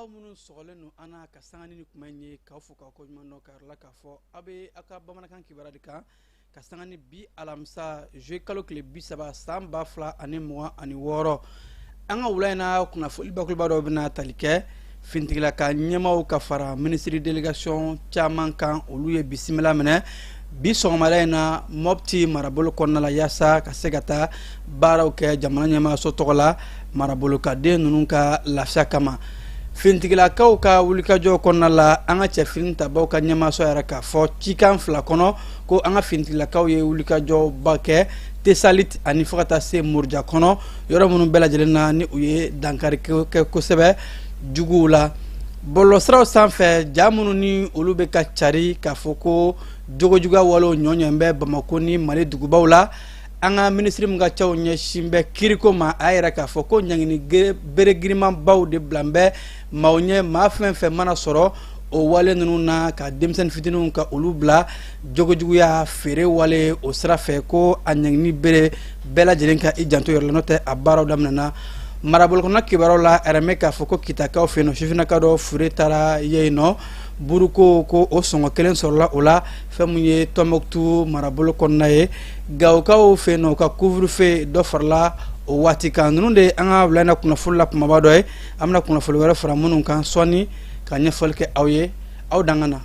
Aw minnu sɔgɔlen don an na ka sanga ni kuma in ye, k'aw fo k'aw koɲuman dɔn, k'a la k'a fɔ aw bɛ aw ka bamanankan kibaruya de kan ka sanga ni bi alamisa juillet kalo tile 30 san 2026. An ka wula in na kunnafoli bakuruba dɔw bɛna tali kɛ finitigilaka ɲɛmaaw ka fara minisiri délégation caman kan, olu ye bisimila minɛ bi sɔgɔmada in na Mɔpti marabolo kɔnɔna la, yaasa ka se ka taa baaraw kɛ jamana ɲɛmaaso tɔgɔ la marabolokaden ninnu ka lafiya kama. Finitigilakaw ka wulikajɔ kɔnɔna la, an ka cɛfini tabaw ka ɲɛmaaso yɛrɛ k'a fɔ cikan fila kɔnɔ ko an ka finitigilakaw ye wulikajɔba kɛ Tesalit ani fo ka taa se Muruja kɔnɔ, yɔrɔ minnu bɛɛ lajɛlen na ni u ye dankari kɛ kosɛbɛ juguw la. Bɔlɔlɔsiraw sanfɛ, ja minnu ni olu bɛ ka cari k'a fɔ ko jogojuguya walew ɲɔɲɔn bɛ Bamakɔ ni Mali dugubaw la, an ka minisiri min ka caw ɲɛsin bɛ kiriko ma, a yɛrɛ k'a fɔ ko ɲangini bere girinmanbaw de bilan bɛ maaw ɲɛ, maa fɛn fɛn mana sɔrɔ o wale ninnu na, ka denmisɛnnin fitininw ka olu bila jogojuguya feere wale o sira fɛ, ko a ɲangini bere bɛɛ lajɛlen ka i janto yɔrɔ la, n'o tɛ a baaraw daminɛna. Marabolo kɔnɔ kibaruyaw la, ɛrɛmɛ k'a fɔ ko Kitakaw fɛ yen nɔ, sifinnaka dɔ fure taara yen nɔ buruko, ko o sɔngɔ kelen sɔrɔla o la. Fɛn min ye Tɔnbɔkutu marabolo kɔnɔna ye, Gawokaw fɛ yen nɔ, u ka couvre-feu dɔ farala o waati kan. Ninnu de ye an ka wula in na kunnafoni la kumaba dɔ ye. An bɛna kunnafoni wɛrɛ fara minnu kan sɔɔni ka ɲɛfɔli kɛ aw ye. Aw dan ka na.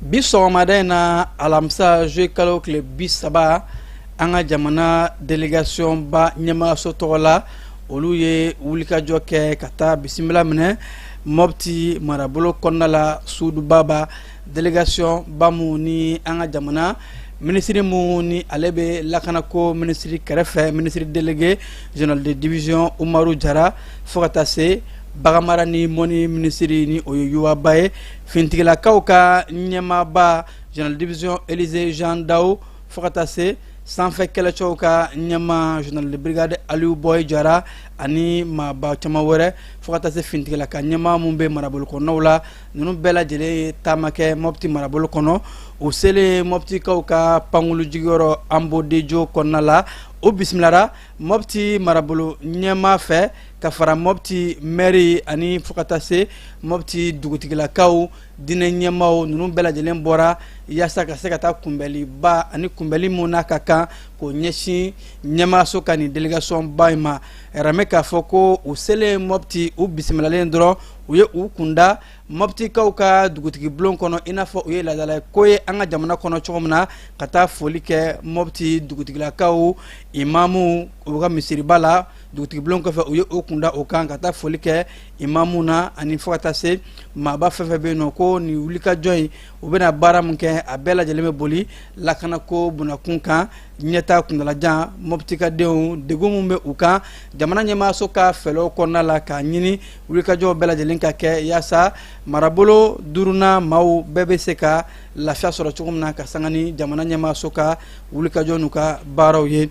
Bi sɔgɔmada in na, alamisa juillet kalo tile 30, an ka jamana délégation ba ɲɛmaaso tɔgɔ la, olu ye wulikajɔ kɛ ka taa bisimila minɛ Mɔpti marabolo kɔnɔna la, Sudubaba. Délégation ba mun ni an ka jamana minisiri mun ni ale bɛ lakanako minisiri kɛrɛfɛ, minisiri délégué général de division Umaru Jara, fo ka taa se baganmara ni mɔni minisiri ni o ye Yuwaba ye, finitigilakaw ka ɲɛmaaba général division Élisée Jean Dao, fo ka taa se sanfɛ kɛlɛcɛw ka ɲɛmaa général de brigade Aliou Boy Jara ani maaba caman wɛrɛ, fo ka taa se finitigilaka ɲɛmaa mun bɛ marabolo kɔnɔnaw la. Ninnu bɛɛ lajɛlen ye taama kɛ Mɔpti marabolo kɔnɔ. U selen Mɔptikaw ka pankulu jigiyɔrɔ Anbodejo kɔnɔna la, o bisimilara Mɔpti marabolo ɲɛmaa fɛ ka fara Mɔpti mɛri ani fo ka taa se Mɔpti dugutigilakaw, diinɛ ɲɛmaaw. Ninnu bɛɛ lajɛlen bɔra yaasa ka se ka taa kunbɛliba ani kunbɛli mun n'a ka kan k'o ɲɛsin ɲɛmaaso ka nin délégation ba in ma. Ɛrɛmɛ k'a fɔ ko u selen Mɔpti, u bisimilalen dɔrɔn, u ye u kunda Mɔptikaw ka dugutigi bulon kɔnɔ, i n'a fɔ u ye laadala ko ye an ka jamana kɔnɔ cogo min na, ka taa foli kɛ Mɔpti dugutigilakaw, imamu, u ka misiriba la. Dugutigi bulon kɔfɛ, u ye u kunda o kan ka taa foli kɛ imamu na ani fo ka taa se maaba fɛn fɛn bɛ yen nɔ, ko nin wulikajɔ in, u bɛna baara min kɛ, a bɛɛ lajɛlen bɛ boli lakanako bunakun kan, ɲɛtaa kuntalajan, Mɔptikadenw degun min bɛ u kan, jamana ɲɛmaaso ka fɛɛrɛw kɔnɔna la, k'a ɲini wulikajɔw bɛɛ lajɛlen ka kɛ yaasa marabolo duurunan maaw bɛɛ bɛ se ka lafiya sɔrɔ cogo min na, ka sanga ni jamana ɲɛmaaso ka wulikajɔ n'u ka baaraw ye.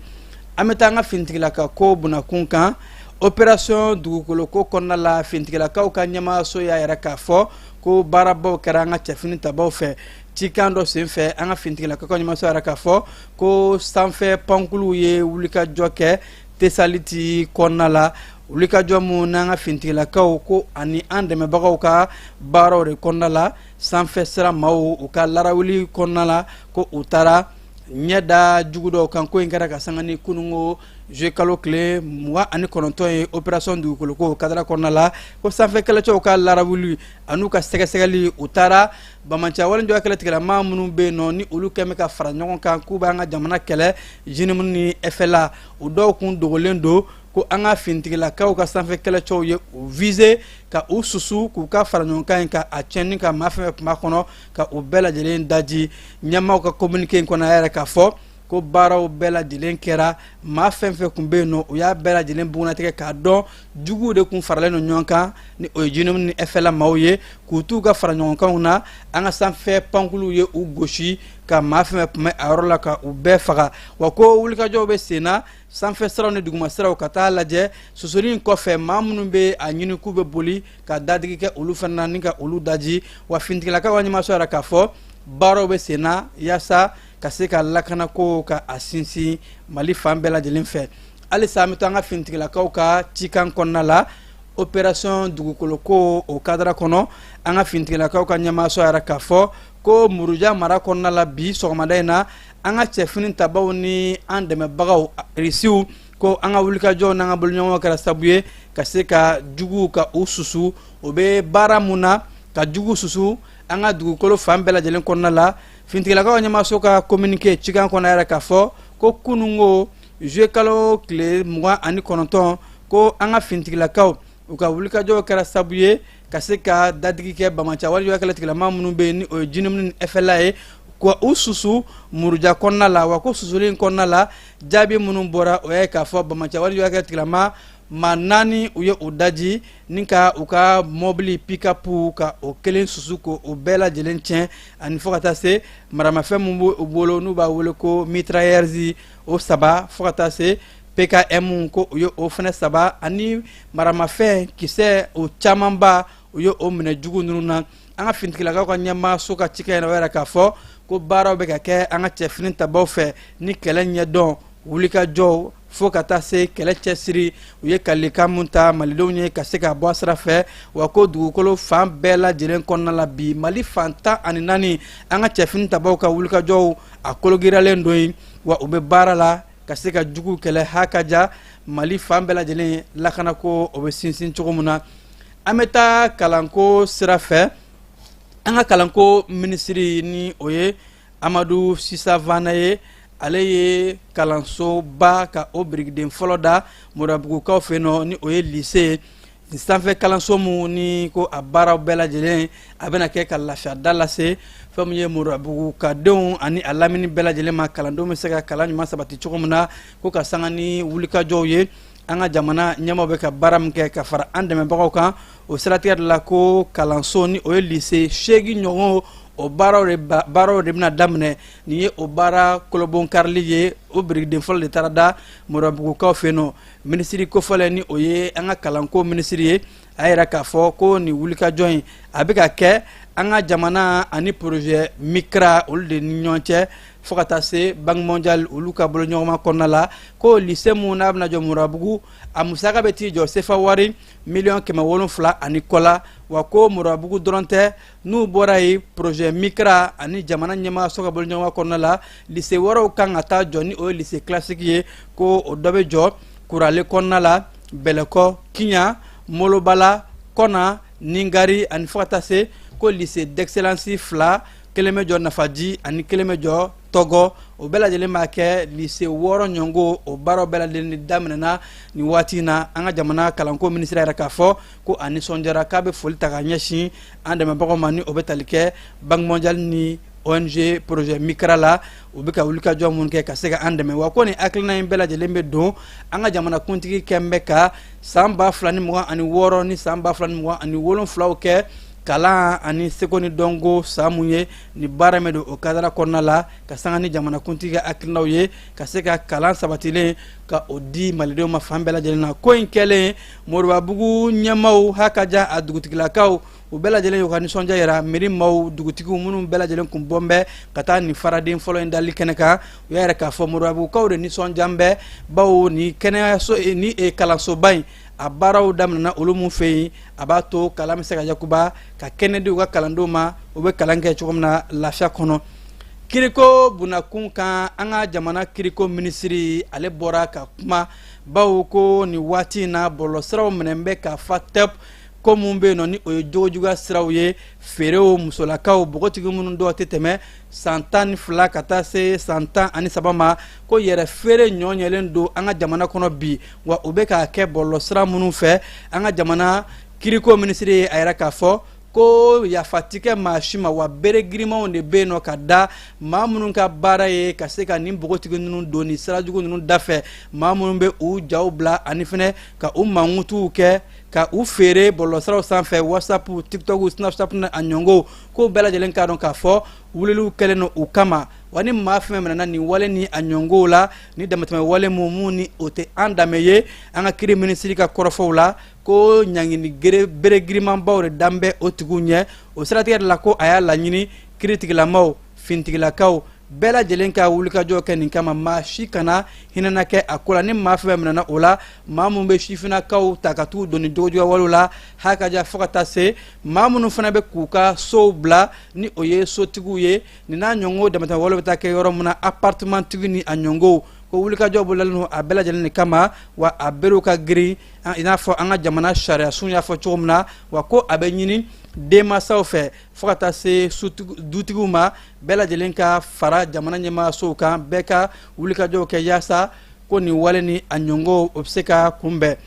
An bɛ taa an ka finitigilaka ko bunakun kan. Opération dugukolo ko kɔnɔna la, finitigilakaw ka ɲɛmaaso y'a yɛrɛ k'a fɔ ko baarabaw kɛra an ka cɛfini tabaw fɛ. Cikan dɔ senfɛ, an ka finitigilakaw ka ɲɛmaaso yɛrɛ k'a fɔ ko sanfɛ pankuluw ye wulikajɔ kɛ Tesaliti kɔnɔna la, wulikajɔ mun n'an ka finitigilakaw ko ani an dɛmɛbagaw ka baaraw de kɔnɔna la, sanfɛ sira maaw u ka larawuli kɔnɔna la, ko u taara ɲɛ da jugu dɔw kan. Ko in kɛra ka sanga ni kununko juillet kalo tile 29 ye, opération dugukoloko kadara kɔnɔna la, ko sanfɛ kɛlɛcɛw ka larawuli an'u ka sɛgɛsɛgɛli, u taara banbaanciya walejuguya kɛlɛ tigilama minnu bɛ yen nɔ ni olu kɛn bɛ ka fara ɲɔgɔn kan k'u b'an ka jamana kɛlɛ, JNIM ni FLA, u dɔw kun dogolen don, ko an ka finitigilakaw ka sanfɛ kɛlɛcɛw ye u viser ka u susu k'u ka fara ɲɔgɔn kan in ka a tiɲɛni ka maa fɛn fɛn tun b'a kɔnɔ ka u bɛɛ lajɛlen daji. Ɲɛmaaw ka communiqué in kɔnɔ, a yɛrɛ k'a fɔ Ko baaraw bɛɛ lajɛlen kɛra, maa fɛn fɛn tun bɛ yen nɔ, u y'a bɛɛ lajɛlen bugunnatigɛ k'a dɔn juguw de tun faralen don ɲɔgɔn kan, ni o ye JNIM ni FLA maaw ye, k'u t'u ka fara ɲɔgɔnkanw na. An ka sanfɛ pankuluw ye u gosi ka maa fɛn fɛn tun bɛ a yɔrɔ la ka u bɛɛ faga. Wa ko wulikajɔw bɛ sen na sanfɛ siraw ni duguma siraw ka taa lajɛ susuli in kɔfɛ, maa minnu bɛ a ɲini k'u bɛ boli ka dadigi kɛ olu fana na ni ka olu daji. Wa finitigilakaw ka ɲɛmaaso yɛrɛ k'a fɔ baaraw bɛ sen na yaasa ka se ka lakanako ka a sinsin Mali fan bɛɛ lajɛlen fɛ. Halisa an bɛ to an ka finitigilakaw ka cikan kɔnɔna la, opération dugukoloko o cadre kɔnɔ. An ka finitigilakaw ka ɲɛmaaso yɛrɛ k'a fɔ ko Muruja mara kɔnɔna la, bi sɔgɔmada in na, an ka cɛfini tabaw ni an dɛmɛbagaw Irisiw, ko an ka wulikajɔw n'an ka boloɲɔgɔn kɛra sabu ye ka se ka juguw ka u susu. O bɛ baara mun na ka jugu susu an ka dugukolo fan bɛɛ lajɛlen kɔnɔna la? Finitigilakaw ɲɛmaaso ka communiqué cikan kɔnɔ yɛrɛ k'a fɔ ko kunungo juillet kalo tile 29, ko an ka finitigilakaw, u ka wulikajɔw kɛra sabu ye ka se ka dadigi kɛ banbaanci walejugu kɛlɛtigilama minnu bɛ yen, ni o ye JNIM ni FLA ye, ka u susu Muruja kɔnɔna la. Wa ko susuli in kɔnɔna la, jaabi minnu bɔra, o ye k'a fɔ banbaanci walejugu kɛlɛtigilama maa naani, u ye u daji ni ka u ka mɔbili pick-up ka o kelen susu ko o bɛɛ lajɛlen tiɲɛ, ani fo ka taa se maramafɛn min b'u bolo n'u b'a wele ko mitrailleuse, o saba, fo ka taa se PKM, ko u ye o fana saba, ani maramafɛn kisɛ o camanba, u ye o minɛ jugu ninnu na. An ka finitigilakaw ka ɲɛmaaso ka cikɛ yɛrɛ yɛrɛ k'a fɔ ko baaraw bɛ ka kɛ an ka cɛfini tabaw fɛ ni kɛlɛ ɲɛdɔn wulikajɔw, fo ka taa se kɛlɛ cɛsiri. U ye kalikan mun ta malidenw ye ka se ka bɔ a sira fɛ. Wa ko dugukolo fan bɛɛ lajɛlen kɔnɔna la bi, Mali fan 14, an ka cɛfini tabaw ka wulikajɔw a kologiralen don yen. Wa u bɛ baara la ka se ka juguw kɛlɛ hakaja Mali fan bɛɛ lajɛlen lakanako o bɛ sinsin cogo min na. An bɛ taa kalanko sira fɛ. An ka kalanko minisiri, ni o ye Amadu Sisa Fane ye, ale ye kalansoba ka o birikiden fɔlɔ da Moribabugukaw fɛ yen nɔ, ni o ye lycée ye, sanfɛ kalanso mun ni ko a baaraw bɛɛ lajɛlen a bɛna kɛ ka lafiya da lase fɛn min ye Moribabugu ka denw ani a lamini bɛɛ lajɛlen ma, kalandenw bɛ se ka kalan ɲuman sabati cogo min na. Ko ka sanga ni wulikajɔw ye, an ka jamana ɲɛmaaw bɛ ka baara min kɛ ka fara an dɛmɛbagaw kan o siratigɛ de la, ko kalanso ni o ye lycée 8 ɲɔgɔn, o baaraw de bɛna daminɛ. Nin ye o baara kolobonkarili ye, o birikiden fɔlɔ de taara da Moribabugukaw fɛ yen nɔ. Minisiri kofɔlen, ni o ye an ka kalanko minisiri ye, a yɛrɛ k'a fɔ ko nin wulikajɔ in a bɛ ka kɛ an ka jamana ani projet MICRA olu de ni ɲɔgɔn cɛ, fo ka taa se Banque mondiale olu ka boloɲɔgɔnma kɔnɔna la. Ko lycée mun n'a bɛna jɔ Moribabugu, a musaka bɛ t'i jɔ sefa wari miliyɔn 700 ani kɔ la. Wa ko Moribabugu dɔrɔn tɛ, n'u bɔra yen, projet MICRA ani jamana ɲɛmaaso ka boloɲɔgɔnma kɔnɔna la, lycée wɛrɛw kan ka taa jɔ, ni o ye lycée classique ye, ko o dɔ bɛ jɔ Kurale kɔnɔna la, Bɛlɛkɔ, Kiɲa, Molobala, Kɔna, Ningari, ani fo ka taa se ko lycée d'excellence fila, kelen bɛ jɔ Nafaji ani kelen bɛ jɔ Tɔgɔ. O bɛɛ lajɛlen b'a kɛ lycée 6 ɲɔgɔn. O baaraw bɛɛ lajɛlen daminɛna nin waati in na. An ka jamana kalanko minisiri yɛrɛ k'a fɔ ko a nisɔndiyara, k'a bɛ foli ta ka ɲɛsin an dɛmɛbagaw ma, ni o bɛ tali kɛ Banque mondiale ni ONG projet MICRA la, u bɛ ka wulikajɔ mun kɛ ka se ka an dɛmɛ. Wa ko nin hakilina in bɛɛ lajɛlen bɛ don an ka jamanakuntigi kɛn bɛ ka san 2026 ni san 2027 kɛ kalan ani seko ni dɔnko san mun ye. Ni baara min don o cadre kɔnɔna la, ka sanga ni jamanakuntigi ka hakilinaw ye ka se ka kalan sabatilen ka o di malidenw ma fan bɛɛ lajɛlen na. Ko in kɛlen, Moribabugu ɲɛmaw hakaja a dugutigilakaw, u bɛɛ lajɛlen y'u ka nisɔndiya yira. Mairie maaw, dugutigiw minnu bɛɛ lajɛlen kun bɔn bɛ ka taa nin faraden fɔlɔ in dali kɛnɛ kan, u y'a yɛrɛ k'a fɔ Moribabugukaw de nisɔndiya bɛ, bawo ni kɛnɛyaso ni kalansoba in a baaraw daminɛna olu mun fɛ yen, a b'a to kalan bɛ se ka yakuba ka kɛnɛ di u ka kalandenw ma, u bɛ kalan kɛ cogo min na lafiya kɔnɔ. Kiriko bunakun kan, an ka jamana kiriko minisiri, ale bɔra ka kuma, bawo ko nin waati in na bɔlɔlɔsiraw minɛ bɛ ka fa tɛp ko mun bɛ yen nɔ, ni o ye jogojuguya siraw ye, feerew, musolakaw, npogotigi minnu dɔw tɛ tɛmɛ san 12 ka taa se san 13 ma, ko yɛrɛ feere ɲɔ ɲɛlen don an ka jamana kɔnɔ bi. Wa u bɛ k'a kɛ bɔlɔlɔsira minnu fɛ, an ka jamana kiriko minisiri ye a yɛrɛ k'a fɔ Ko yafa ti kɛ maa si ma, wa bere girimanw de bɛ yen nɔ ka da maa minnu ka baara ye ka se ka nin npogotigi ninnu don nin sira jugu ninnu dafɛ, maa minnu bɛ u jaw bila ani fɛnɛ ka u mankutuw kɛ ka u feere bɔlɔlɔsiraw sanfɛ, WhatsApp, TikTok, Snapchat ni a ɲɔgɔnw. Ko bɛɛ lajɛlen k'a dɔn k'a fɔ wuliliw kɛlen don u kama. Wa ni maa fɛn minɛna nin wale ni a ɲɔgɔnw la, ni damatɛmɛ wale mun ni o tɛ an danbe ye, an ka kiri minisiri ka kɔrɔfɔw la, ko ɲangini bere girimanbaw de dan bɛ o tigiw ɲɛ. O siratigɛ de la, ko a y'a laɲini kiritigilamaw, fintigilakaw bɛɛ lajɛlen ka wulikajɔ kɛ nin kama, maa si kana hinɛna kɛ a ko la. Ni maa fɛn minɛna o la, maa minnu bɛ sifinnakaw ta ka t'u don nin jogojuguya walew la, hakaja fo ka taa se maa minnu fana bɛ k'u ka sow bila, ni o ye sotigiw ye, nin n'a ɲɔgɔnw damatɛmɛ walew bɛ taa kɛ yɔrɔ min na, appartement tigi ni a ɲɔgɔnw, ko wulikajɔ bolodalen don a bɛɛ lajɛlen de kama, wa a berew ka girin i n'a fɔ an ka jamana sariyasun y'a fɔ cogo min na. Wa ko a bɛ ɲini denmansaw fɛ fo ka taa se dutigiw ma, bɛɛ lajɛlen ka fara jamana ɲɛmaasow kan, bɛɛ ka wulikajɔw kɛ yaasa ko nin wale ni a ɲɔgɔnw, o bɛ se ka kunbɛn.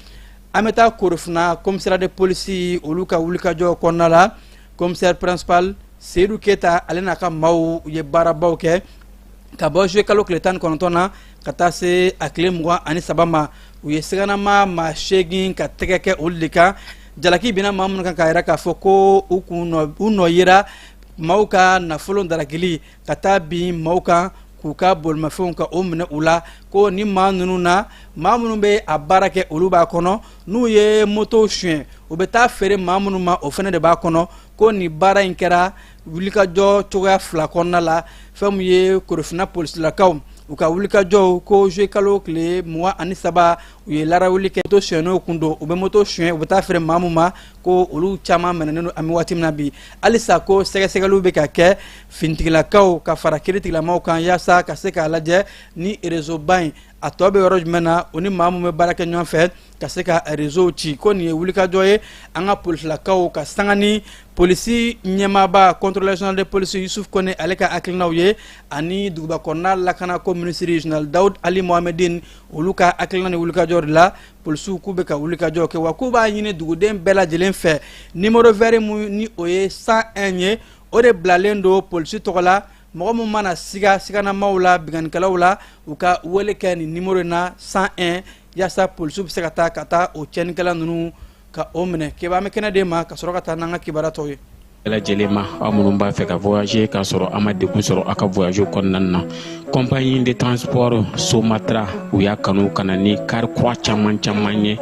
An bɛ taa Korofina commissariat de police, olu ka wulikajɔ kɔnɔna la, commissaire principal Seyidu Keyita, ale n'a ka maaw ye baarabaw kɛ ka bɔ juillet kalo tile 19 na ka taa se a tile 23 ma. U ye siganama maa 8 ka tɛgɛ kɛ olu de kan. Jalaki binna maa minnu kan, k'a yira k'a fɔ ko u kun u nɔ yera maaw ka nafolo darakili, ka taa bin maaw kan k'u ka bolimafɛnw ka o minɛ u la. Ko ni maa ninnu na, maa minnu bɛ a baara kɛ, olu b'a kɔnɔ. N'u ye motow suɲɛ, u bɛ taa feere maa minnu ma, o fana de b'a kɔnɔ. Ko nin baara in kɛra wulikajɔ cogoya fila kɔnɔna la. Fɛn min ye Korofina polisilakaw u ka wulikajɔw, ko juillet kalo tile 23, u ye larawuli kɛ, moto sonyɛnenw kun don, u bɛ moto suɲɛ, u bɛ taa feere maa min ma, ko olu caman minɛnen don. An bɛ waati min na bi, halisa ko sɛgɛsɛgɛliw bɛ ka kɛ finitigilakaw ka fara kiritigilamaw kan, yaasa ka se k'a lajɛ ni réseau ba in a tɔ bɛ yɔrɔ jumɛn na, o ni maa min bɛ baara kɛ ɲɔgɔn fɛ ka se ka réseau ci. Ko nin ye wulikajɔ ye an ka polisilakaw ka sanga ni polisi ɲɛmaaba, contrôleur général de police Yusuf Kone, ale ka hakilinaw ye, ani duguba kɔnɔna lakanako minisiri général Dawud Ali Mohamedine, olu ka hakilina ni wulikajɔ de la, polisiw k'u bɛ ka wulikajɔ kɛ. Wa k'u b'a ɲini duguden bɛɛ lajɛlen fɛ, numéro vert mun ni o ye 101 ye, o de bilalen don polisi tɔgɔ la. Mɔgɔ min mana siga siganamaw la, binkannikɛlaw la, u ka wele kɛ nin numéro in na, 101, yaasa polisiw bɛ se ka taa ka taa o tiɲɛnikɛla ninnu ka o minɛ. Keba, an bɛ kɛnɛ d'e ma ka sɔrɔ ka taa n'an ka kibaruya tɔw ye. Bɛɛ lajɛlen ma, aw minnu b'a fɛ ka voyager k'a sɔrɔ a ma degun sɔrɔ aw ka voyage kɔnɔna na, compagnie de transport Somatra, u y'a kanu ka na ni kari kura caman caman ye,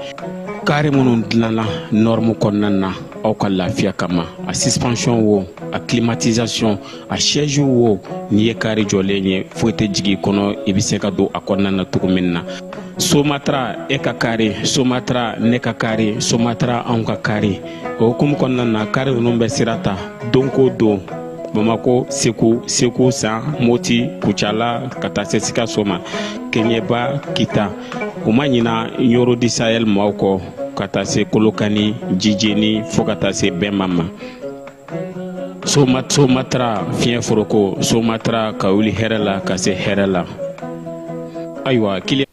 kari minnu dilanna norme kɔnɔna na aw ka lafiya kama. A suspension wo, a climatisation, a siège wo, n'i ye kari jɔlen ye, foyi tɛ jigin i kɔnɔ, i bɛ se ka don a kɔnɔna na cogo min na. Somatra, e ka kari Somatra, ne ka kari Somatra, anw ka kari. O hukumu kɔnɔna na, kari ninnu bɛ sira ta don ko don Bamako, Segu, Segu San, Moti, Kucala, ka taa se Sikaso ma, Keɲeba, Kita. U ma ɲina Ɲoro du Sahel maaw kɔ, ka taa se Kolokani, Jijeni, fo ka taa se Bɛnba ma. Somatra, fiɲɛ foroko Somatra, ka wuli hɛrɛ la ka se hɛrɛ la. Ayiwa, kili.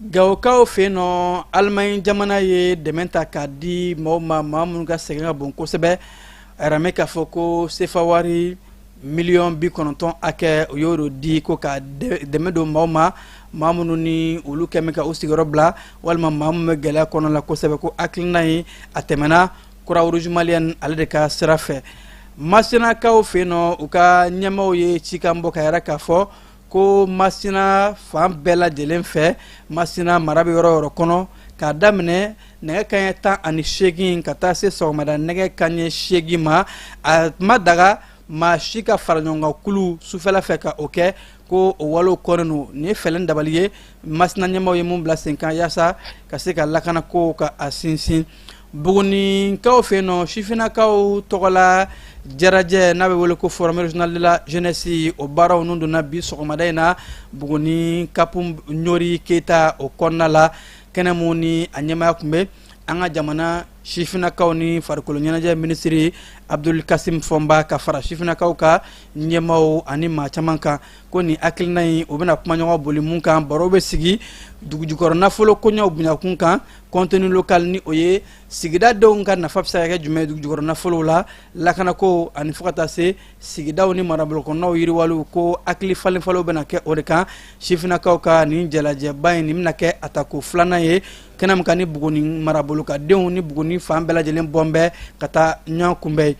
Gawokaw fɛ yen nɔ, Alimaɲi jamana ye dɛmɛ ta k'a di maaw ma, maa minnu ka sɛgɛn ka bon kosɛbɛ. A yɛrɛ k'a fɔ ko sefa wari miliyɔn 90 hakɛ, u y'o di ko ka dɛmɛ don maaw ma, maa minnu ni olu kɛlen ka u sigiyɔrɔ bila, walima maa minnu bɛ gɛlɛya kɔnɔ la kosɛbɛ. Ko hakilina ye a tɛmɛna Croix-Rouge malienne ale de ka sira fɛ. Masinakaw fɛ yen nɔ, u ka ɲɛmaaw ye cikan bɔ ka yɛrɛ k'a fɔ ko Masina fan bɛɛ lajɛlen fɛ, Masina mara bɛ yɔrɔ yɔrɔ kɔnɔ, k'a daminɛ nɛgɛ kanɲɛ 18 ka taa se sɔgɔmada nɛgɛ kanɲɛ 8 ma, a ma daga maa si ka fara ɲɔgɔn kan kulu sufɛla fɛ ka o kɛ, ko o walew kɔnnen don. Nin ye fɛɛrɛ dabali ye Masina ɲɛmaaw ye mun bila sen kan yaasa ka se ka lakanako ka a sinsin. Bugunikaw fɛ yen nɔ, sifinnakaw tɔgɔla jɛrajɛ n'a bɛ wele ko forum régional de la jeunesse, o baaraw ninnu donna bi sɔgɔmada in na Buguni Kapu Ɲori Keyita o kɔnɔna la. Kɛnɛ mun ni a ɲɛmaaya tun bɛ an ka jamana sifinnakaw ni farikolo ɲɛnajɛ minisiri Abdul Kasim Fɔnba ka fara sifinnakaw ka ɲɛmaaw ani maa caman kan, ko nin hakilina in, u bɛna kumaɲɔgɔn boli mun kan, baro bɛ sigi dugujukɔrɔ nafolo koɲɛw bonyakun kan, contenu local, ni o ye sigidadenw ka nafa bɛ se ka kɛ jumɛn ye dugujukɔrɔ nafolow la, lakanako ani fo ka taa se sigidaw ni marabolo kɔnɔnaw yiriwaliw, ko hakili falenfalenw bɛna kɛ o de kan. Sifinnakaw ka nin jalajɛba in, nin bɛna kɛ a tako filanan ye kɛnɛ min kan, ni Buguni marabolo ka denw ni Buguni fan bɛɛ lajɛlen bɔn bɛ ka taa ɲɔgɔn kunbɛn.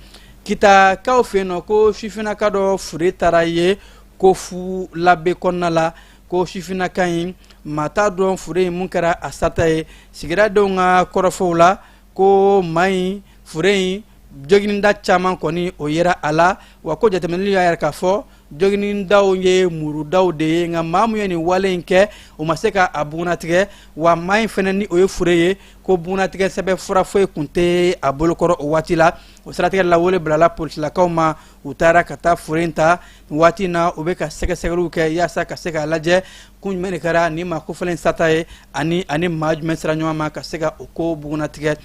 Kitakaw fɛ yen nɔ, ko sifinnaka dɔ fure taara ye ko fu labe kɔnɔna la, ko sifinnaka in, maa t'a dɔn fure in mun kɛra a sata ye. Sigidadenw ka kɔrɔfɔw la, ko maa in fure in, jogininda caman kɔni o yera a la, wa ko jateminɛli y'a yira k'a fɔ joginindaw ye murudaw de ye, nka maa mun ye nin wale in kɛ, o ma se ka a bugunnatigɛ. Wa maa in fɛnɛ, ni o ye fure ye, ko bugunnatigɛ sɛbɛn fura foyi kun tɛ a bolokɔrɔ o waati la. O siratigɛ la, wele bilala polisilakaw ma, u taara ka taa fure in ta. Waati in na, u bɛ ka sɛgɛsɛgɛliw kɛ yaasa ka se k'a lajɛ kun jumɛn de kɛra nin maa kofɔlen sata ye, ani maa jumɛn sera ɲɔgɔn ma ka se ka o ko bugunnatigɛ.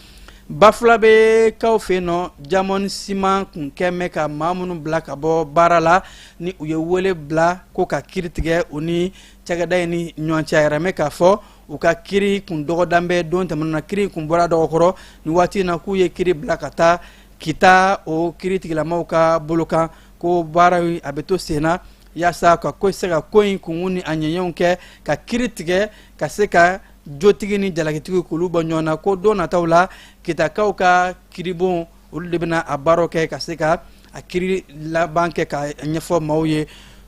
Bafulabekaw fɛ yen nɔ, Diamond Siman kun kɛn bɛ ka maa minnu bila ka bɔ baara la, ni u ye wele bila ko ka kiri tigɛ u ni cakɛda in ni ɲɔgɔn cɛ, a yɛrɛ mɛn k'a fɔ u ka kiri kun dɔgɔdan bɛ don tɛmɛnen na, kiri kun bɔra dɔgɔkɔrɔ. Ni waati in na, k'u ye kiri bila ka taa Kita o kiri tigilamaw ka bolo kan, ko baara a bɛ to sen na yaasa ka ko se ka ko in kunkun ni a ɲɛɲɛw kɛ ka kiri tigɛ, ka se ka jotigi ni jalakitigi k'olu bɔ ɲɔgɔn na. Ko don nataw la, Kitakaw ka kiribon, olu de bɛna a baaraw kɛ ka se ka a kiri laban kɛ ka ɲɛfɔ maaw ye.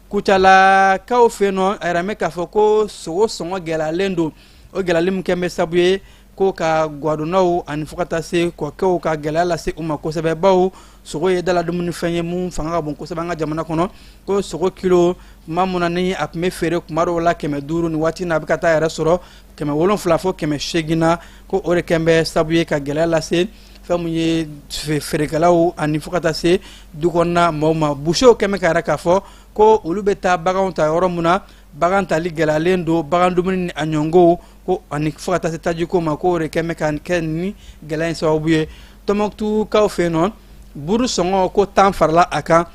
Kucalakaw fɛ yen nɔ, a yɛrɛ mɛn k'a fɔ ko sogo sɔngɔ gɛlɛyalen don. O gɛlɛyali min kɛn bɛ sabu ye ko ka gwadonnaw ani fo ka taa se kɔkɛw ka gɛlɛya lase u ma kosɛbɛ, bawo sogo ye dala dumunifɛn ye mun fanga ka bon kosɛbɛ an ka jamana kɔnɔ. Ko sogo kilo tuma mun na ni a tun bɛ feere kuma dɔw la 500, ni waati na a bɛ ka taa yɛrɛ sɔrɔ 700 fo 800 na, ko o de kɛn bɛ sabu ye ka gɛlɛya lase fɛn mun ye feerekɛlaw ani fo ka taa se du kɔnɔna maaw ma. Busew kɛn bɛ ka yɛrɛ k'a fɔ ko olu bɛ taa baganw ta yɔrɔ mun na, bagan tali gɛlɛyalen don, bagan dumuni ni a ɲɔngow ko ani fo ka taa se tajiko ma, ko o de kɛn bɛ ka kɛ ni gɛlɛya in sababu ye. Tɔnbɔkutukaw fɛ yen nɔ, buru sɔngɔ ko 10 farala a kan,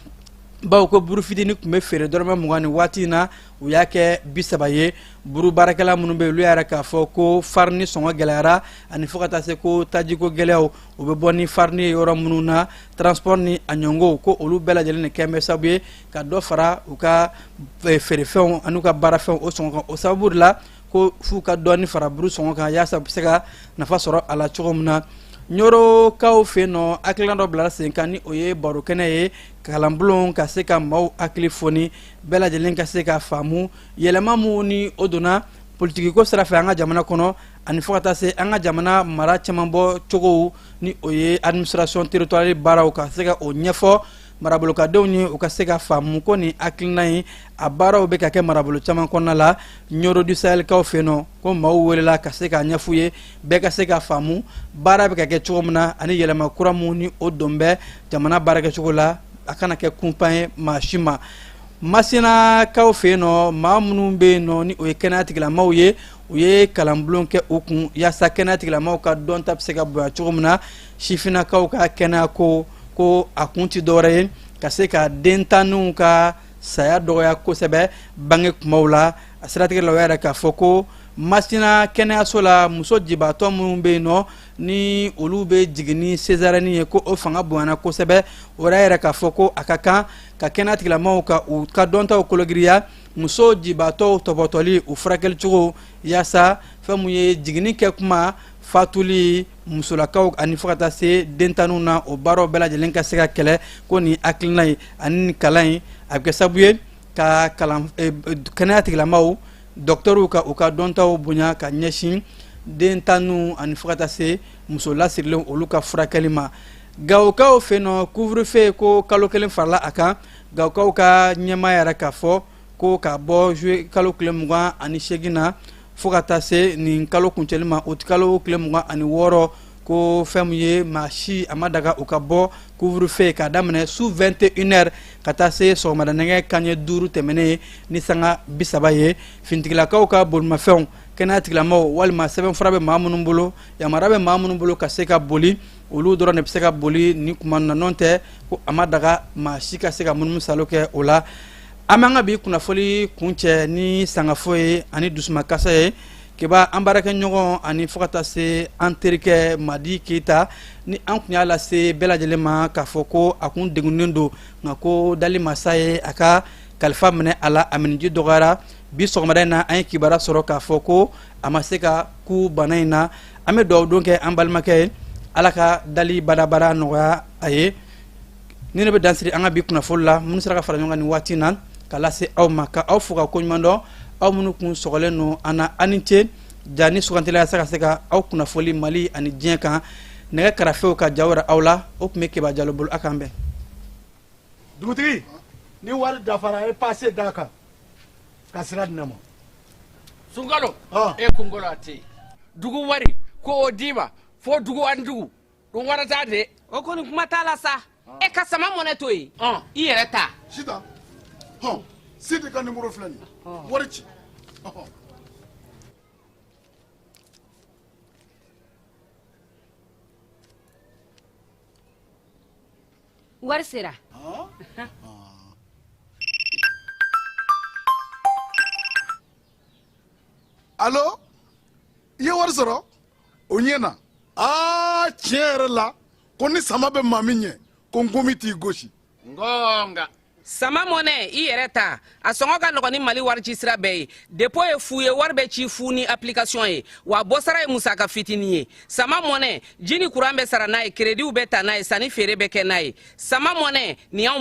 bawo ko buru fitinin tun bɛ feere dɔrɔmɛ 20, ni waati in na u y'a kɛ 30 ye. Buru baarakɛla minnu bɛ yen, olu y'a yira k'a fɔ ko farini sɔngɔ gɛlɛyara ani fo ka taa se ko tajiko gɛlɛyaw, u bɛ bɔ ni farini ye yɔrɔ minnu na, transport ni a ɲɔngow, ko olu bɛɛ lajɛlen de kɛn bɛ sababu ye ka dɔ fara u ka feerefɛnw ani u ka baarafɛnw o sɔngɔ kan. O sababu de la ko f'u ka dɔɔni fara buru sɔngɔ kan yaasa u bɛ se ka nafa sɔrɔ a la cogo min na. Ɲɔrɔkaw fɛ yen nɔ, hakilina dɔ bilara sen kan, ni o ye baro kɛnɛ ye, kalanbulon, ka se ka maaw hakili foni, bɛɛ lajɛlen ka se ka faamu yɛlɛma mun ni o donna politikiko sira fɛ an ka jamana kɔnɔ, ani fo ka taa se an ka jamana mara caman bɔ cogow, ni o ye administration territoriale baaraw, ka se ka o ɲɛfɔ marabolokadenw ye, u ka se ka faamu ko nin hakilina in, a baaraw bɛ ka kɛ marabolo caman kɔnɔna la. Ɲɔrɔ du Sahelkaw fɛ yen nɔ, ko maaw welela ka se k'a ɲɛf'u ye, bɛɛ ka se ka faamu baara bɛ ka kɛ cogo min na, ani yɛlɛma kura mun ni o don bɛ jamana baarakɛcogo la, a kana kɛ kunpan ye maa si ma. Masinakaw fɛ yen nɔ, maa minnu bɛ yen nɔ, ni o ye kɛnɛya tigilamaaw ye, u ye kalanbulon kɛ u kun yaasa kɛnɛya tigilamaaw ka dɔnta bɛ se ka bonya cogo min na. Sifinnakaw ka kɛnɛya ko, ko a kun tɛ dɔwɛrɛ ye ka se ka dentanninw ka saya dɔgɔya kosɛbɛ bange kumaw la. A siratigɛ la, o y'a yira k'a fɔ ko Masina kɛnɛyaso la, muso jibaatɔ minnu bɛ yen nɔ, ni olu bɛ jigin ni césarienne ye, ko o fanga bonyana kosɛbɛ. O yɛrɛ yɛrɛ k'a fɔ ko a ka kan ka kɛnɛya tigilamaaw ka u ka dɔntaw kologiriya muso jibaatɔw tɔpɔtɔli, u furakɛli cogo, yaasa fɛn mun ye jiginni kɛ kuma fatuli musolakaw ani fo ka taa se dentanninw na, o baaraw bɛɛ lajɛlen ka se ka kɛlɛ. Ko nin hakilina ye ani nin kalan in, a bɛ kɛ sababu ye ka kalan kɛnɛya tigilamaaw, dɔkitɛriw, ka u ka dɔntaw bonya ka ɲɛsin dentanninw ani fo ka taa se muso lasirilenw, olu ka furakɛli ma. Gawokaw fɛ yen nɔ, couvre-feu ko kalo kelen farala a kan. Gawokaw ka ɲɛmaa yɛrɛ k'a fɔ ko ka bɔ juillet kalo tile 28 na fo ka taa se nin kalo kuncɛli ma, o kalo tile 26, ko fɛn min ye maa si a ma daga u ka bɔ, couvre-feu k'a daminɛ su 21 heures ka taa se sɔgɔmada nɛgɛ kanɲɛ 5 tɛmɛnen ni sanga 30 ye. Finitigilakaw ka bolimafɛnw, kɛnɛya tigilamaaw walima sɛbɛnfura bɛ maa minnu bolo, yamaruya bɛ maa minnu bolo ka se ka boli. Olu dɔrɔn de bɛ se ka boli ni kuma na, n'o tɛ ko a ma daga maa si ka se ka munumunusaalo kɛ o la. An b'an ka bi kunnafoli kuncɛ ni sangafo ye ani dusumakasa ye. Keba, an baarakɛɲɔgɔn ani fo ka taa se an terikɛ Madi Keyita, ni an tun y'a lase bɛɛ lajɛlen ma k'a fɔ ko a kun degunnen don, nka ko dali masa ye a ka kalifa minɛ a la, a miniji dɔgɔyara. Bi sɔgɔmada in na, an ye kibaruya sɔrɔ k'a fɔ ko a ma se ka ku bana in na. An bɛ dugawu don kɛ an balimakɛ ye, Ala ka dali badabada nɔgɔya a ye. Ni ne bɛ dansiri an ka bi kunnafoli la, minnu sera ka fara ɲɔgɔn kan nin waati na ka lase aw ma, ka aw fo ka koɲuman dɔn, aw minnu kun sɔgɔlen don an na, aw ni ce. Ja ni sugantila se ka se ka aw kunnafoli Mali ani diɲɛ kan, nɛgɛ karafew ka ja wɛrɛ aw la, o tun bɛ Keba Jalo bolo. A k'an bɛn. Dugutigi, ni wari dafara, e passe d'a kan ka sira di ne ma. Sunkalo, e kunkolo a tɛ dugu wari ko o d'i ma fo dugu ani dugu ɗum warata de. O kɔni, kuma t'a la sa. E ka sama mɔnɛ to yen, i yɛrɛ ta. Sitan, hɔn, Sidi ka nimoro filɛ nin ye, wari ci. Wari sera. Alo, i ye wari sɔrɔ, o ɲɛna. Aa, tiɲɛ yɛrɛ la, ko ni sama bɛ maa min ɲɛ, ko nkomi t'i gosi. Ngonga. Sama mɔnɛ, i yɛrɛ ta, a sɔngɔ ka nɔgɔn ni Mali wari ci sira bɛɛ ye. Dépôt ye fu ye, wari bɛ ci fu ni application ye, wa bɔsara ye musaka fitinin ye. Sama mɔnɛ, ji ni kuran bɛ sara n'a ye, créditw bɛ ta n'a ye, sanni feere bɛ kɛ n'a ye. Sama mɔnɛ nin y'anw